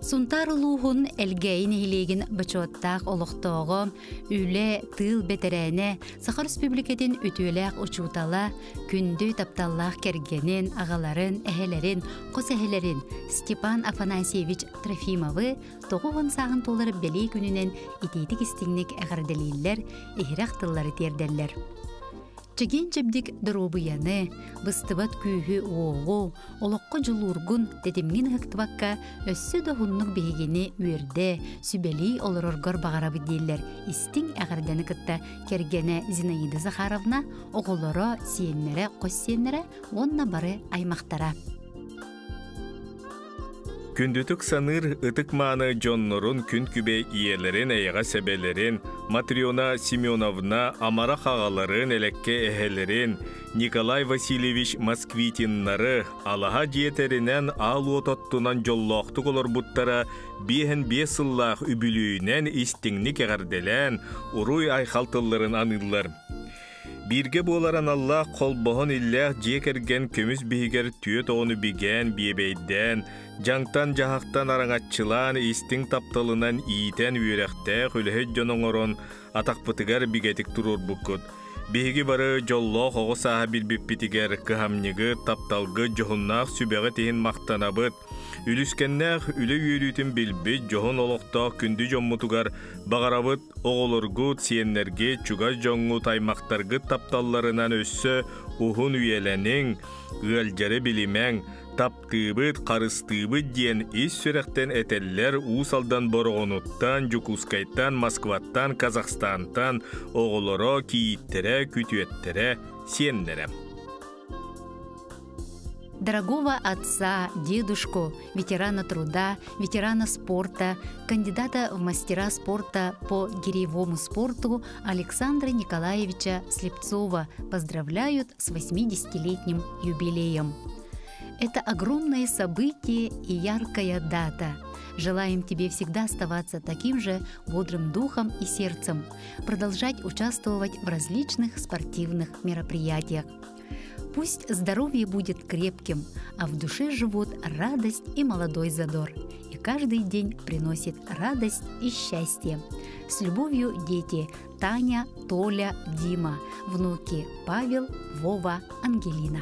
Сунтаар улууһун Элгээйи нэһилиэгин бочуоттаах олохтооҕо, үлэ, тыыл бэтэрээнэ, Саха Республикатын үтүөлээх учуутала, күндү тапталлаах кэргэнин, аҕаларын, эһэлэрин, хос эһэлэрин Степан Афанасьевич Трофимовы 90 сааһын туолар бэлиэ күнүнэн итиитик-истиҥник эҕэрдэлииллэр, иһирэх тыллары тиэрдэллэр. Чэгиэн-чэбдик доруобуйаны, быстыбат күүһү-уоҕу, олоххо дьулуургун тэтимҥин ыһыктыбакка өссө да уһуннук биһигини үөрдэ, сүбэлии олороргор баҕарабыт дииллэр истиҥ эҕэрдэни кытта кэргэнэ Зинаида Захаровна, оҕолоро, сиэннэрэ, хос сиэннэрэ уонна бары аймахтара. Күндүтүк саныыр ытык-мааны дьоннорун күн күбэй ийэлэрин, эйэҕэс эбэлэрин, Матрена Семеновна амарах аҕаларын, элэккэ эһэлэрин, Николай Васильевич Москвитиннары алаһа дьиэ тэринэн аал уот оттунан дьоллоохтук олорбуттара 55 сыллаах үбүлүөйүнэн истиҥник эҕэрдэлээн, уруй-айхал тылларын аныыллар. Бииргэ буолар аналлаах холбоһон иллээх дьиэ кэргэн көмүс биһигэр түөрт оҕону бигээн, биэбэйдээн, дьаҥтан-дьаһахтан араҥаччылаан, истиҥ тапталынан иитэн үөрэхтээх үлэһит дьон оҥорон, атахпытыгар бигэтик туруорбуккут. Биһиги бары дьоллоох оҕо сааһа билбиппитигэр кыһамньыгы, тапталгы, дьоһуннаах сүбэҕит иһин махтанабыт. Үлүскэннээх үлэ үөрүүтүн билбит дьоһун олохтоох күндү дьоммутугар баҕарабыт оҕолоргут, сиэннэргит, чугас дьоҥҥут, аймахтаргыт тапталларынан өссө уһун үйэлэниҥ, ыалдьары билимэҥ, таптыыбыт, харыстыыбыт диэн ис сүрэхтэн этэллэр Уус Алдан Бороҕонуттан, Дьокуускайтан, Москваттан, Казахстантан оҕолоро, кийииттэрэ, күтүөттэрэ, сиэннэрэ. Дорогого отца, дедушку, ветерана труда, ветерана спорта, кандидата в мастера спорта по гиревому спорту Александра Николаевича Слепцова поздравляют с 80-летним юбилеем. Это огромное событие и яркая дата. Желаем тебе всегда оставаться таким же бодрым духом и сердцем, продолжать участвовать в различных спортивных мероприятиях. Пусть здоровье будет крепким, а в душе живут радость и молодой задор. И каждый день приносит радость и счастье. С любовью, дети Таня, Толя, Дима, внуки Павел, Вова, Ангелина.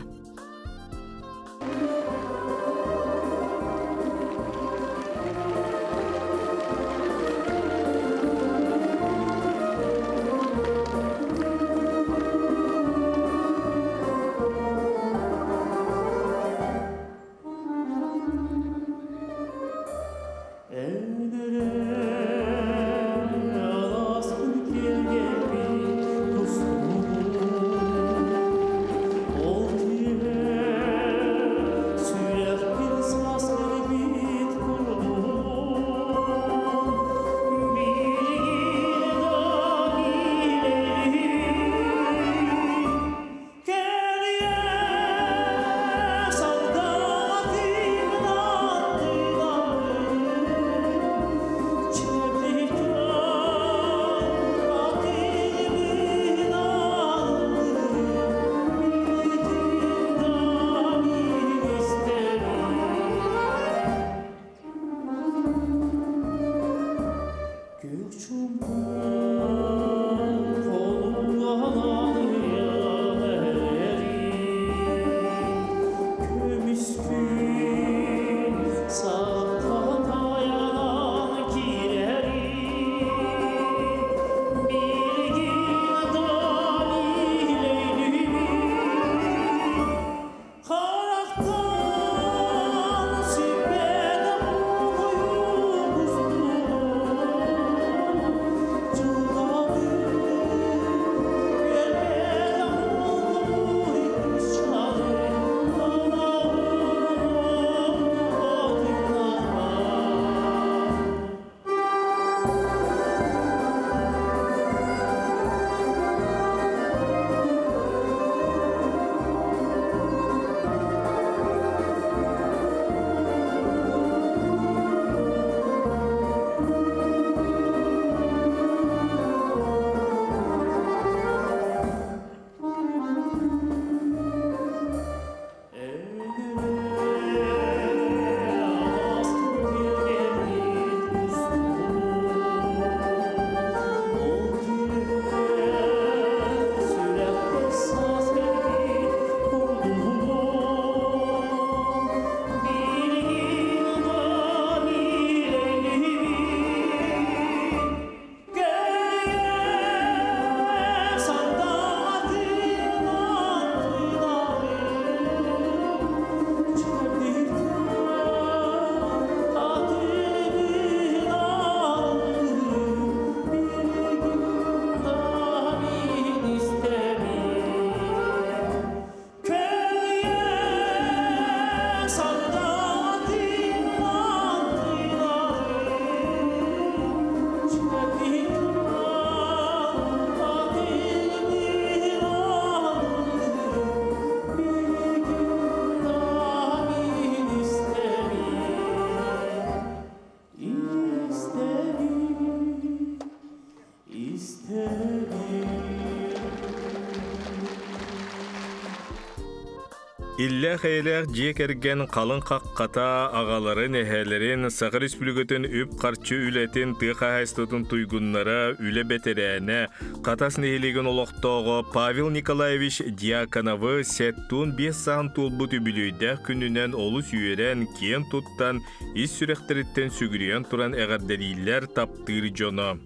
Иллээх-эйэлээх дьиэ кэргэн халыҥ хаххата аҕаларын, эһээлэрин, Саха Республикатын үп-харчы үлэтин тыа хаһаайыстыбатын туйгуннара, үлэ бэтэрээнэ, Хатас нэһилиэгин олохтооҕо Павел Николаевич Дьяконовы 75 сааһын туолбут үбүлүөйдээх күнүнэн олус үөрэн, киэн туттан, ис сүрэхтэриттэн сүгүрүйэн туран эҕэрдэлииллэр таптыыр дьоно.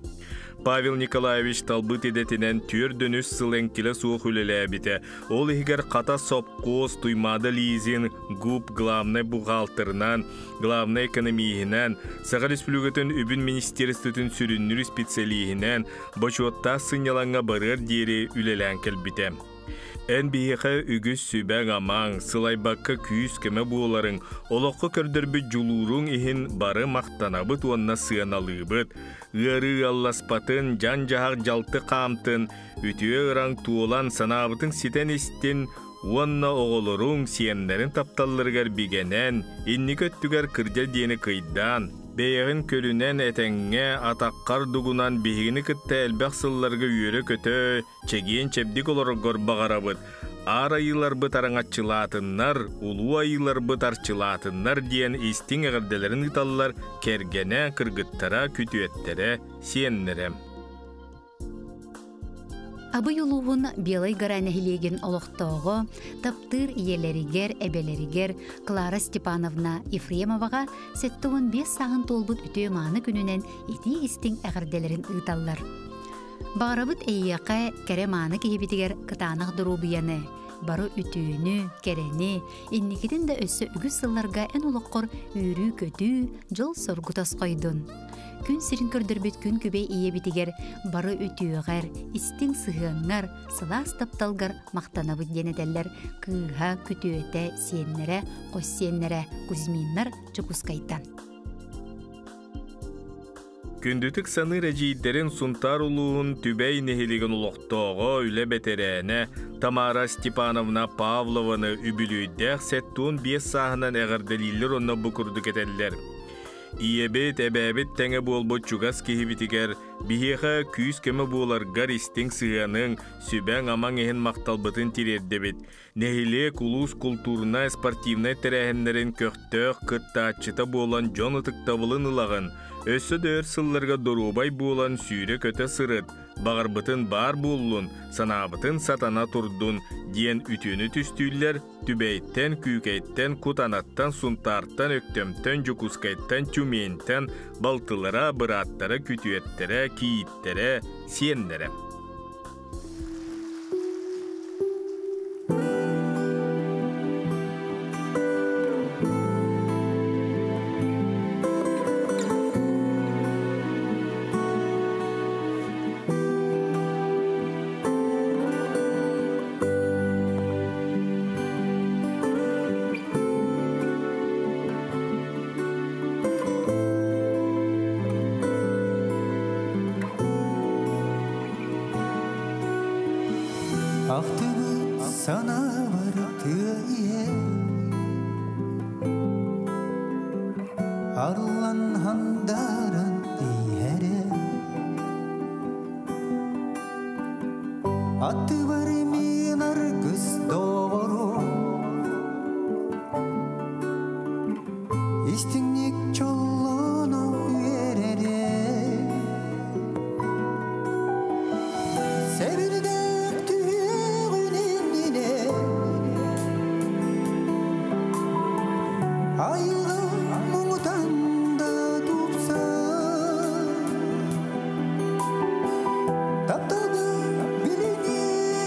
Павел Николаевич талбыт идэтинэн 43 сыл эҥкилэ суох үлэлээбитэ. Ол иһигэр хата сопхуос, Туймаада Лизин, ГУП главнай бухгалтерынан, главнай экономиһинэн, Саха Республикатын үбүн министерствотын сүрүннүүр специалиһинэн, бочуоттаах сынньалаҥҥа барыар диэри үлэлээн кэлбитэ. Эн биһиэхэ үгүс сүбэҥ-амаҥ, сылайбакка күүс-көмө буоларыҥ, олоххо көрдөрбүт дьулууруҥ иһин бары махтанабыт уонна сыаналыыбыт. Ыарыы ыалласпатын, дьан-дьаһах дьалты хаамтын, үтүө ыраҥ туолан санаабытыҥ ситэн истин уонна оҕолоруҥ, сиэннэрин тапталларыгар бигэнэн, инники өттүгэр кырдьа диэни кыйдаан, бэйэҕин көрүнэн этэҥҥэ, атаххар дугунан биһигини кытта элбэх сылларга үөрэ-көтө, чэгиэн-чэбдик олороргор баҕарабыт. Аар айыыларбыт араҥаччылаатыннар, улуу айыыларбыт арчылаатыннар диэн истиҥ эҕэрдэлэрин ыыталлар кэргэнэ, кыргыттара, күтүөттэрэ, сиэннэрэ. Абый улууһун Белай Гора нэһилиэгин олохтооҕо, таптыыр ийэлэригэр, эбэлэригэр Клара Степановна Ефремоваҕа 75 сааһын туолбут үтүө-мааны күнүнэн итии-истиҥ эҕэрдэлэрин ыыталлар. Баҕарабыт эйиэхэ кэрэ-мааны киһибитигэр кытаанах доруобуйаны, бары үтүөнү, кэрэни, инникитин да өссө үгүс сылларга эн олоххор үөрүү-көтүү, дьол-соргу тосхойдун. Күн сирин көрдөрбүт күн күбэй ийэбитигэр бары үтүөҕэр, истиҥ сыһыаҥҥар, сылаас тапталгар махтанабыт диэн этэллэр кыыһа, күтүөтэ, сиэннэрэ, хос сиэннэрэ Кузьминнар Дьокуускайтан. Күндүтүк саныыр эдьиийдэрин Сунтаар улууһун Түбэй нэһилиэгин олохтооҕо, үлэ бэтэрээнэ Тамара Степановна Павлованы үбүлүөйдээх 75 сааһынан эҕэрдэлииллэр уонна бу курдук этэллэр. Ийэбит, эбээбит тэҥэ буолбут чугас киһибитигэр биһиэхэ күүс-көмө буоларгар истиҥ сыһыаныҥ, сүбэҥ-амаҥ иһин махталбытын тириэрдэбит. Нэһилиэк, улуус култуурунай, спортивнай тэрээһиннэрин көхтөөх кыттааччыта буолан дьон ытыктабылын ылаҕын. Өссө да өр сылларга доруобай буолан сүүрэ-көтө сырыт, баҕарбытын баар буоллун, санаабытын сатана турдун диэн үтүөнү түстүүллэр Түбэйтэн, Күүкэйтэн, Кутанаттан, Сунтаартан, Өктөмтөн, Дьокуускайтан, Тюментэн балтылара, бырааттара, күтүөттэрэ, кийииттэрэ, сиэннэрэ. Ахтыбыт санаабар тыа иһэ Арыллан хандаран иһэрэ Аттыбар мин аргыс доҕору Истиҥник чоллоно үөрэрэ Сэбирдэх түһүөҕүн иннинэ Айылҕа муҥутан да тупсар Тапталга билиниэҕин.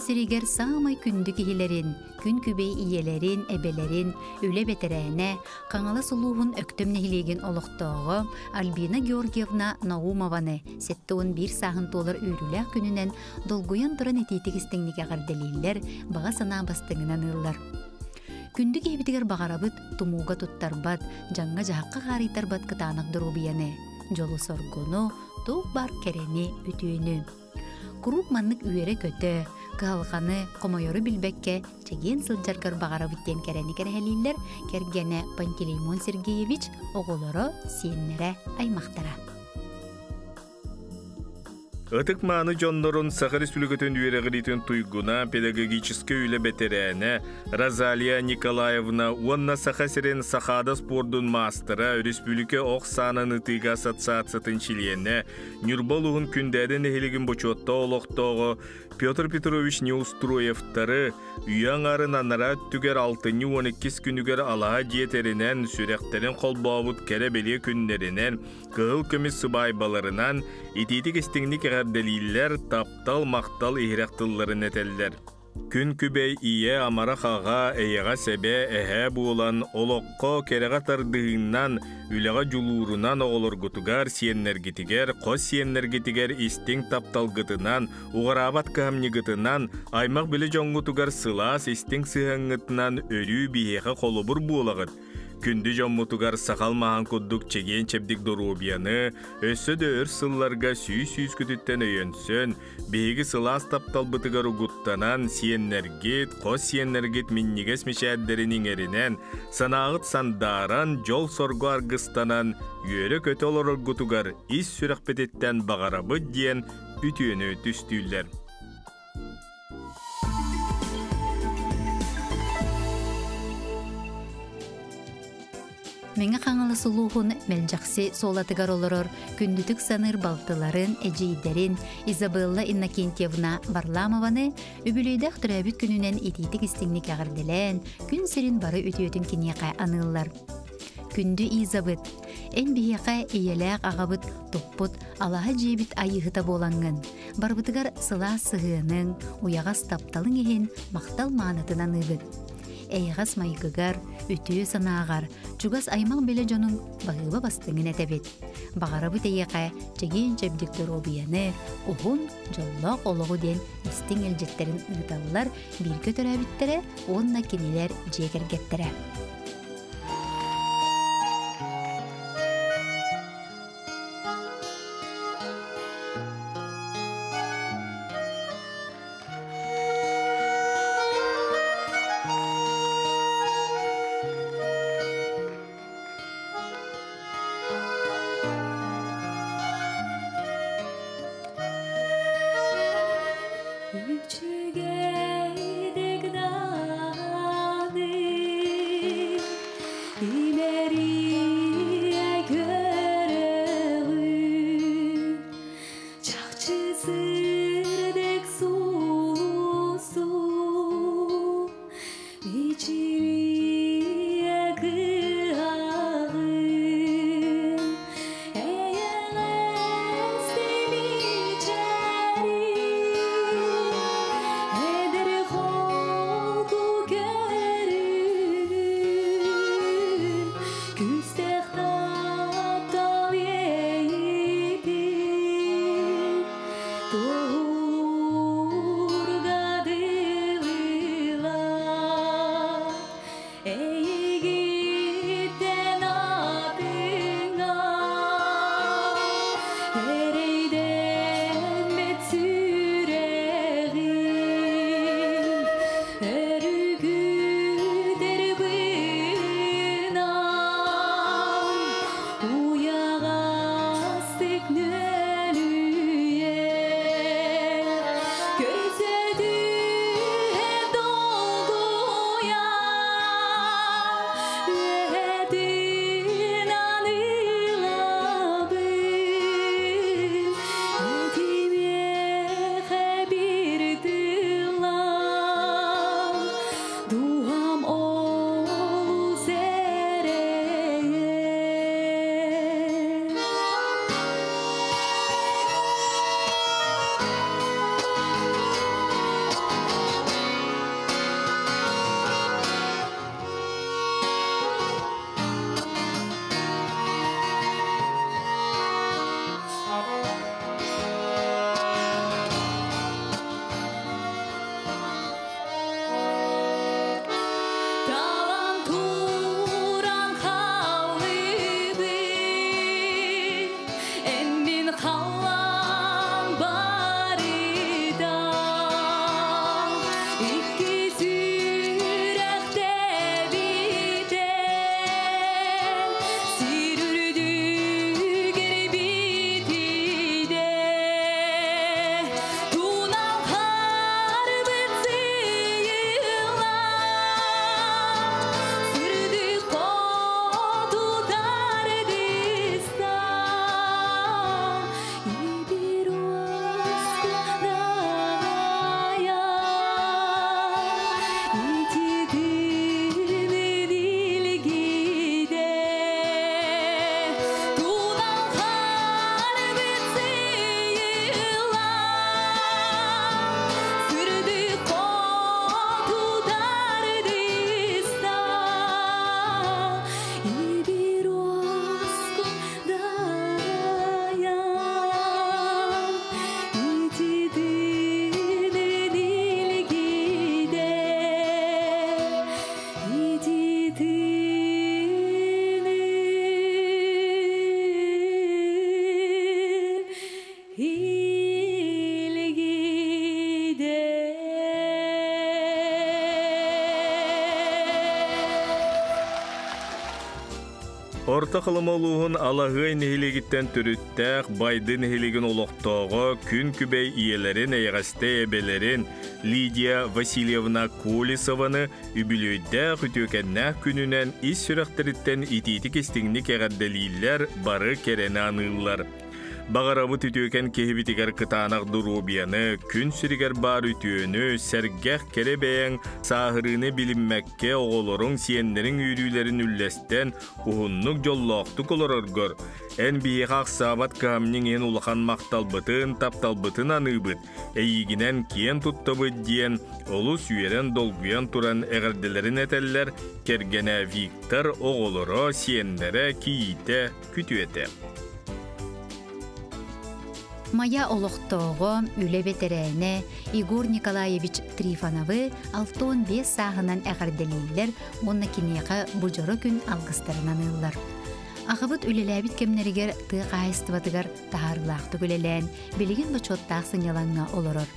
Күн сиригэр саамай күндү киһилэрин, күн күбэй ийэлэрин, эбэлэрин, үлэ бэтэрээнэ, Хаҥалас улууһун Өктөм нэһилиэгин олохтооҕо Альбина Георгиевна Наумованы 71 сааһын туолар үөрүүлээх күнүнэн долгуйан туран итиитик истиҥник эҕэрдэлииллэр, баҕа санаа бастыҥынан ыыллар. Күндү киһибитигэр баҕарабыт тумууга туттарбат, дьаҥҥа-дьаһахха хаарыйтарбат кытаанах доруобуйаны, дьолу-соргуну, туох баар кэрэни, үтүөнү. Куруук маннык үөрэ-көтө, кыһалҕаны, хомойору билбэккэ чэгиэн сылдьаргар баҕарабыт диэн кэрэни кэрэһэлииллэр кэргэнэ Пантелеймон Сергеевич, оҕолоро, сиэннэрэ, аймахтара. Ытык-мааны дьоннорун Саха Республикатын үөрэҕириитин туйгуна, педагогическай үлэ бэтэрээнэ Розалия Николаевна уонна Саха сирин Сахаада спордун маастара, республика ох саанан ытыыга ассоциациятын чилиэнэ, Ньурба улууһун Күндээдэ нэһилигин бочуоттаах олохтооҕо Петр Петрович Неустроевтары үйэ аҥаарын анараа өттүгэр алтынньы 12 күнүгэр алаһа дьиэ тэринэн, сүрэхтэрин холбообут кэрэ-бэлиэ күннэринэн, кыһыл көмүс сыбаайбаларынан итиитик-истиҥник эҕэрдэлииллэр, таптал, махтал иһирэх тылларын этэллэр. Күн күбэй ийэ амарах аҕа, эйэҕэс эбэ, эһээ буолан, олоххо кэрэҕэ тардыһыынан, үлэҕэ дьулуурунан оҕолоргутугар, сиэннэргитигэр, хос сиэннэргитигэр истиҥ тапталгытынан, уҕараабат кыһамньыгытынан, аймах-билэ дьоҥҥутугар сылаас истиҥ сыһыаҥҥытынан өрүү биһиэхэ холобур буолаҕыт. Күндү дьоммутугар сахал маһан курдук чэгиэн-чэбдик доруобуйаны, өссө да өр сылларга сүүс-сүүскүтүттэн өйөнсөн, биһиги сылаас тапталбытыгар угуттанан, сиэннэргит, хос сиэннэргит минньигэс мичээрдэрин иҥэринэн, санааҕыт сандааран, дьол-соргу аргыстанан, үөрэ-көтө олороргутугар ис сүрэхпититтэн баҕарабыт диэн үтүөнү түстүүллэр. Мэҥэ Хаҥалас улууһун Мэлдьэхси суолатыгар олорор күндүтүк саныыр балтыларын, эдьиийдэрин Изабелла Иннокентьевна Варламованы үбүлүөйдээх төрөөбүт күнүнэн итиитик истиҥник эҕэрдэлээн, күн сирин бары үтүөтүн киниэхэ аныыллар. Күндү Изабыт, эн биһиэхэ ийэлээх аҕабыт туппут алаһа дьиэбит айыыһыта буолаҥҥын, барыбытыгар сылаас сыһыаныҥ, уйаҕас тапталыҥ иһин махтал маанытын аныыбыт. Эйэҕэс майгыгар, үтүө санааҕар, чугас аймах билэ дьонуҥ баһыыба бастыҥын этэбит. Баҕарабыт эйиэхэ чэгиэн-чэбдик доруобуйаны, уһун, дьоллоох олоҕу диэн истиҥ илдьиттэрин ыыталлар бииргэ төрөөбүттэрэ уонна кинилэр дьиэ кэргэттэрэ. Үчүгэйдик даҕаны. Орто Халыма улууһун Алаһыай нэһилиэгиттэн төрүттээх Байды нэһилиэгин олохтооҕо күн күбэй ийэлэрин, эйэҕэстэй эбэлэрин Лидия Васильевна Колесованы үбүлүөйдээх үтүөкэннээх күнүнэн ис сүрэхтэриттэн итиитик-истиҥник эҕэрдэлииллэр, бары кэрэни аныыллар. Баҕарабыт үтүөкэн киһибитигэр кытаанах доруобуйаны, күн сиригэр баар үтүөнү, сэргэх кэрэ бэйэҥ сааһырыыны билиммэккэ оҕолоруҥ, сиэннэриҥ үөрүүлэрин үллэстэн, уһуннук дьоллоохтук олороргор, эн биһиэхэ ахсаабат кыһамньыҥ иһин улахан махталбытын, тапталбытын аныыбыт, эйиигинэн киэн туттабыт диэн олус үөрэн долгуйан туран эҕэрдэлэрин этэллэр кэргэнэ Виктор, оҕолоро, сиэннэрэ, кийиитэ, күтүөтэ. Майа олохтооҕо, үлэ бэтэрээнэ Егор Николаевич Трифоновы 65 сааһынан эҕэрдэлииллэр уонна киниэхэ бу дьоро күн алгыстарын аныыллар. Аҕабыт үлэлээбит кэмнэригэр тыа хаһаайыстыбатыгар таһаарыылаахтык үлэлээн, билигин бочуоттаах сынньалаҥҥа олорор.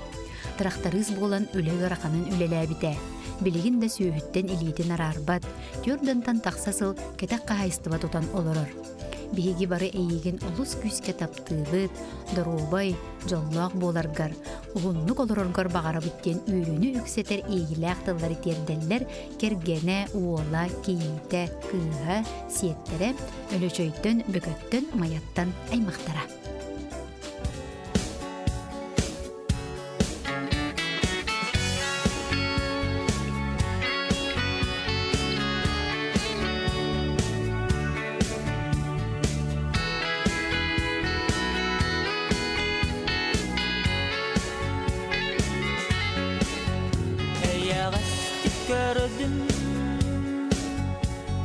Тырахтарыыс буолан үлэ ыараханын үлэлээбитэ. Билигин да сүөһүттэн илиитин араарбат, түөрт дантан тахса сыл кэтэх хаһаайыстыба тутан олорор. Биһиги бары эйигин олус күүскэ таптыыбыт, доруобай, дьоллоох буоларгар, уһуннук олороргор баҕарабыт диэн үөрүүнү үксэтэр иэйиилээх тыллары тиэрдэллэр кэргэнэ, уола, кийиитэ, кыыһа, сиэттэрэ, Өлөчөйтөн, Бөкөттөн, Майаттан аймахтара. Эйэҕэстик көрдүм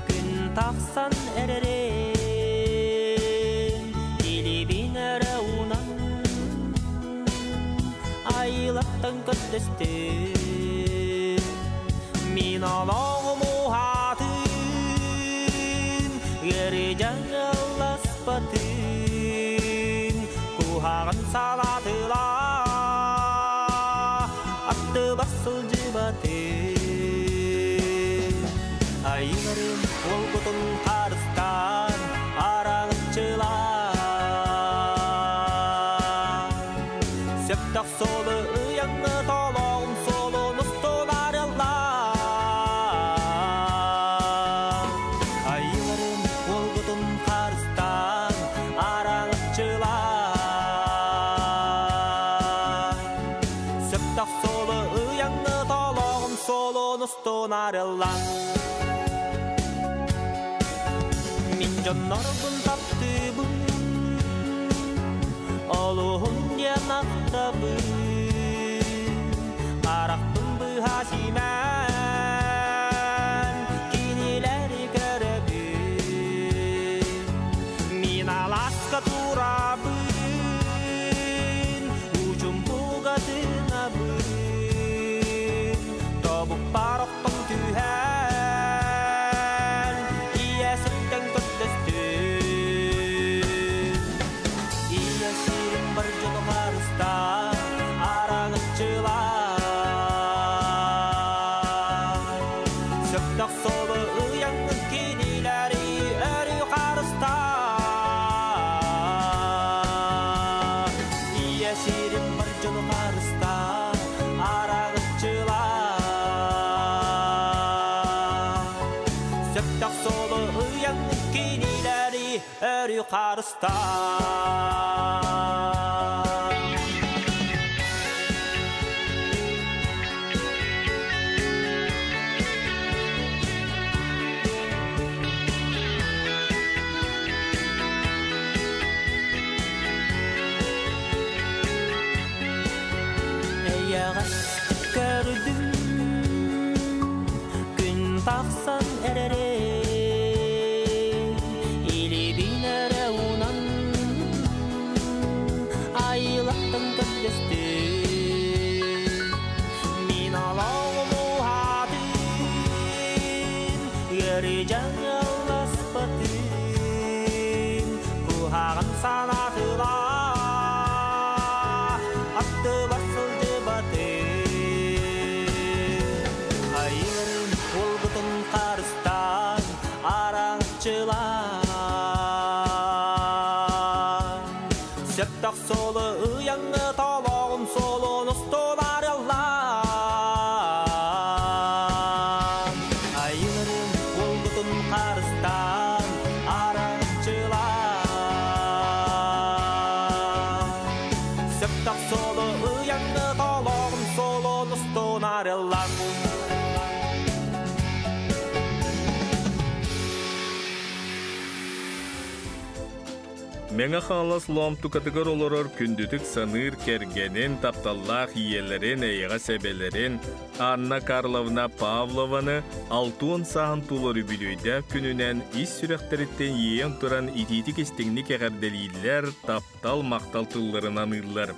күн тахсан эрэрин илибин эрэ уунан айылаттан көрдөстүм мин олоҕум уһаатын ыары дьаҥыласпатын куһаҕан салаатыла аттыбар сылдьыбатын айыларым уолгутун харыстаан араҥаччылаан сөптөх суолу ыйаҥҥы толоҕун суолун устун арыллаан айыларым уолгутун харыстаан араҥаччылаан сөптөх суолу ыйаҥҥы толоҕун суолун устун арыллаан мин дьоннорбун таптыыбын олуһун диэн ахтабын харахпын быһа симэн кинилэри көрөбүн мин алааска турабын учумпуга тыынабын тобукпар охтон түһэн ийэ сиртэн көрдөстүм ийэ сирим бар дьону харыстаан араҥаччылаан сөптөх суолу ыйаҥҥын кинилэри өрүү харыстаан ийэ сирим бар дьону харыстаан араҥаччылаан сөптөх суолу ыйаҥҥын кинилэри өрүү харыстаан. Эйэҕэстик көрдүм күн тахсан эрэрин илибин эрэ уунан айылаттан көрдөстүм мин олоҕум уһаатын ыары дьаҥыласпатын куһаҕан санаатыла аттыбар сылдьыбатын айыларым уолгутун харыстаан араҥаччылаан. Сөптөх суолу ыйаҥҥы толоҕун суолун устун арыаллаан. Айыларын уолгутун харыстаан аранчылаан. Сөптөх суолу ыйаҥҥы толоҕун суолун устун арыаллаан. Мэҥэ Хаҥалас Лоомтукатыгар олорор күндүтүк саныыр кэргэнин, тапталлаах ийэлэрин, эйэҕэс эбэлэрин Анна Карловна Павлованы 60 сааһын туолар үбүлүөйдээх күнүнэн ис сүрэхтэриттэн иэйэн туран итиитик-истиҥник эҕэрдэлииллэр, таптал, махтал тылларын аныыллар.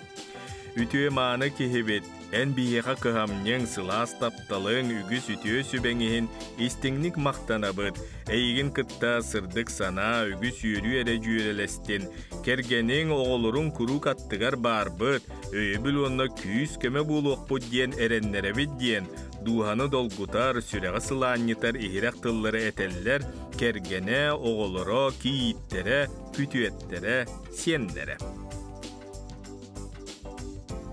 Үтүө-мааны киһибит, эн биһиэхэ кыһамньыҥ, сылаас тапталыҥ, үгүс үтүө сүбэҥ иһин истиҥник махтанабыт. Эйигин кытта сырдык санаа, үгүс үөрүү эрэ дьүөрэлэстин. Кэргэниҥ, оҕолоруҥ куруук аттыгар баарбыт, өйөбүл уонна күүс-көмө буолуохпут диэн эрэннэрэбит диэн, дууһаны долгутар, сүрэҕи сылаанньытар иһирэх тыллары этэллэр кэргэнэ, оҕолоро, кийииттэрэ, күтүөттэрэ, сиэннэрэ.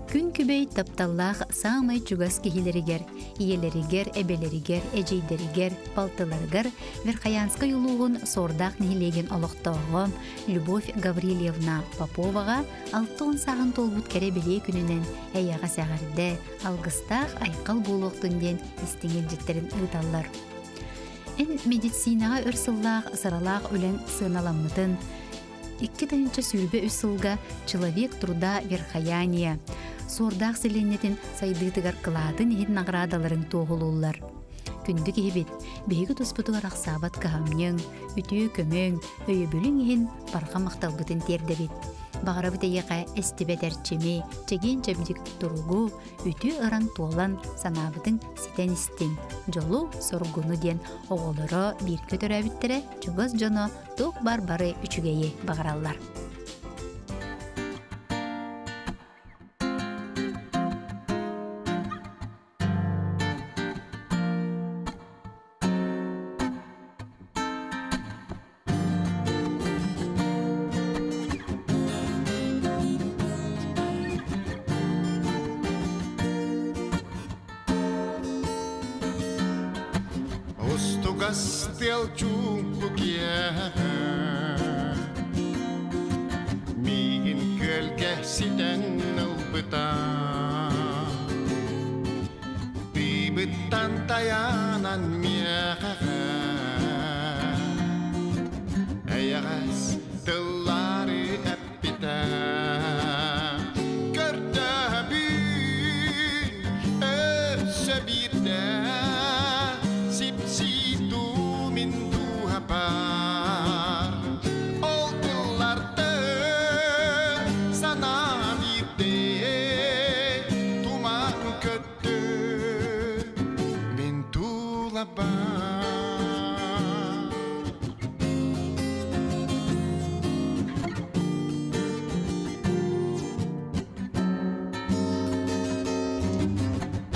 Күн күбэй тапталлаах саамай чугас киһилэригэр, ийэлэригэр, эбэлэригэр, эдьиийдэригэр, балтыларыгар Верхоянскай улууһун Суордаах нэһилиэгин олохтооҕо Любовь Гаврильевна Поповаҕа 60 сааһын туолбут кэрэ бэлиэ күнүнэн эйэҕэс эҕэрдэ, алгыстаах айхал буолуохтун диэн истиҥ илдьиттэрин ыыталлар. Эн медицинаҕа өр сыллаах сыралаах үлэҥ сыаналаммытын, 2023 сылга «Человек труда Верхояния» суордаах сэлиэнньэтин сайдыытыгар кылаатын иһин наҕараадаларын туоһулууллар. Күндү киһибит, биһиги туспутугар ахсаабат кыһамньыҥ, үтүө көмөҥ, өйөбүлүҥ иһин барҕа махталбытын тиэрдэбит. Баҕарабыт эйиэхэ эстибэт эрчими, чэгиэн-чэбдик туругу, үтүө ыраҥ туолан санаабытыҥ ситэн истин, дьолу-соргуну диэн оҕолоро бииргэ төрөөбүттэрэ чугас дьоно туох бар бары үчүгэйи баҕараллар. Устугас тыал чуумпу киэһэ Миигин күөлгэ ситэн ылбыта Тыыбыттан тайаанан миэхэ Эйэҕэс тыллары эппитэ Көрдөһөбүн өссө биирдэ Сипсиитуу мин дууһабар Ол тыллартан санаам биирдэ Туман көттө мин тулабар.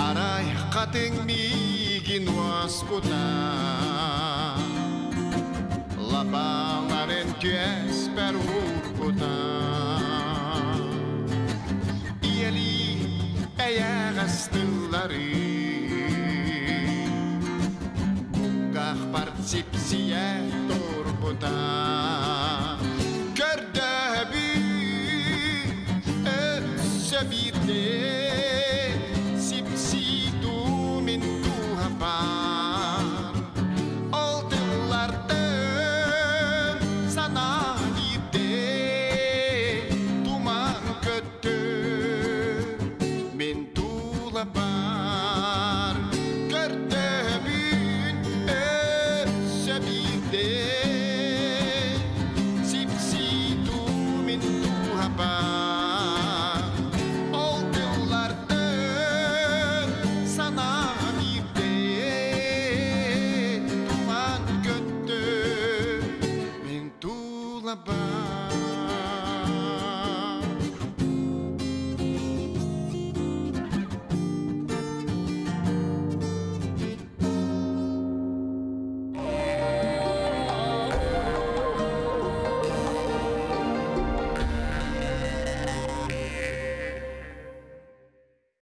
Арай хатыҥ миигин уоскута Лапаларын түөспэр уурбута Ийэлии эйэҕэс тыллары Кулгаахпар сипсийэ турбута Көрдөһөбүн өссө биирдэ Сипсиитуу мин дууһабар Ол тыллартан санаа биирдэ Туман көттө мин тулабар Көрдөһөбүн өссө биирдэ.